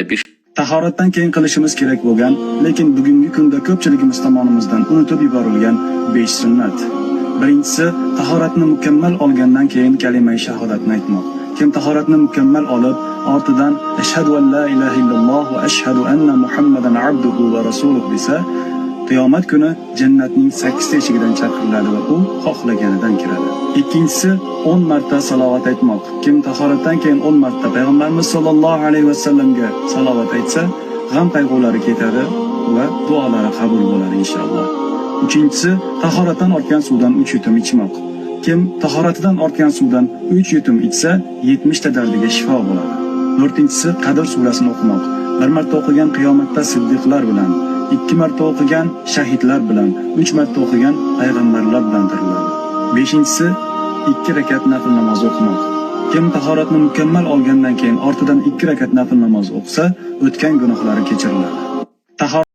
Пишите. Tahoratdan keyin qilishimiz kerak bo'lgan, lekin bugungi kunda ko'pchiligimiz tomonimizdan unutib yuborilgan 5 sunnat. Birinchisi, tahoratni mukammal olgandan keyin kalimai shahodatni aytmoq. Kim tahoratni mukammal olib, ortidan "Ashhadu an la ilaha illalloh va ashhadu anna Muhammadan abduhu va rasuluh" desa, qiyomat kuni jannatning 8 ta eshigidan chaqiriladi va u xohlaganidan kiradi. Ikkinchisi, 10 marta salovat aytmoq. Kim tahoratdan keyin 10 marta payg'ambarimiz sollallohu alayhi vasallamga salovat aytsa, g'am qayg'ulari ketadi va duolari qabul bo'ladi inshaalloh. Uchinchisi, tahoratdan ortgan suvdan 3 yutum ichmoq. Kim tahoratidan ortgan suvdan 3 yutum ichsa, 70 ta dardiga shifo bo'ladi. To'rtinchisi, Qadr surasini o'qimoq. Bir marta o'qigan qiyomatda siddiqlar bilan, ikki marta o'qigan shahidlar bilan, uch marta o'qigan payg'ambarlar bilan tiriladi. Beshinchisi, ikki rakat nafl namozi o'qimoq. Kim tahoratni mukammal olgandan keyin ortidan ikki rakat nafl namoz o'qisa, o'tgan gunohlari kechiriladi. Tahorat